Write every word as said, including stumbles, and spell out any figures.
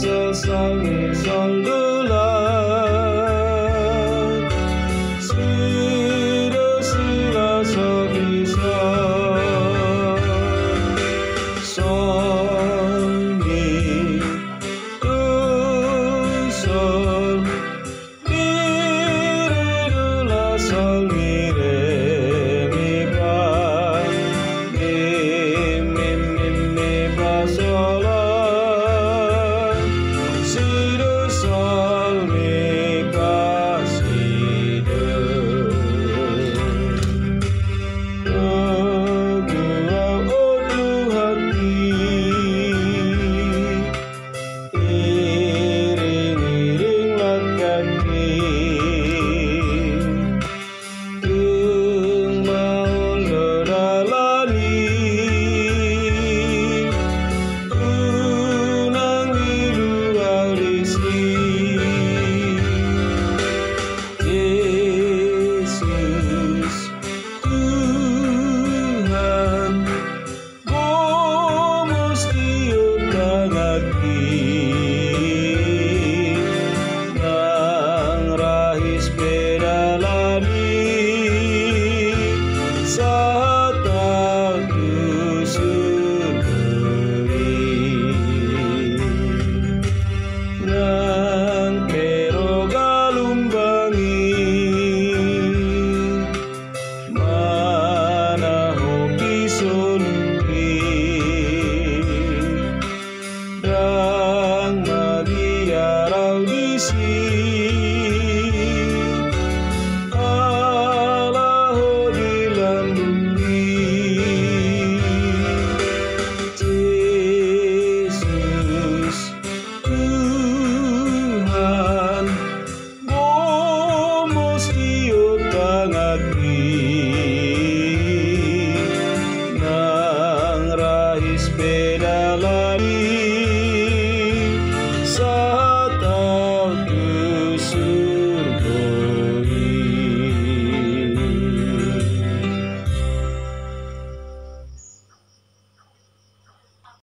Salsalmi saldula, sida sila sofisa, solmi do sol. Didula sol mi re mi fa mi mi mi mi fa sol la si do sol mi fa si do. Tuhan i, iring-iring langkangki, tung maol do dalan i, unang ilu au disi. Jesus Tuhan, gomos tio tanganki, nang rahis pe dalan i, sahat tu surgo i. Nang pe ro galumbang i, manahopi solupi, ndang mabiar au disi, ala Ho di lambungki. Jesus Tuhan, gomos tio tanganki, nang rahis pe dalan i,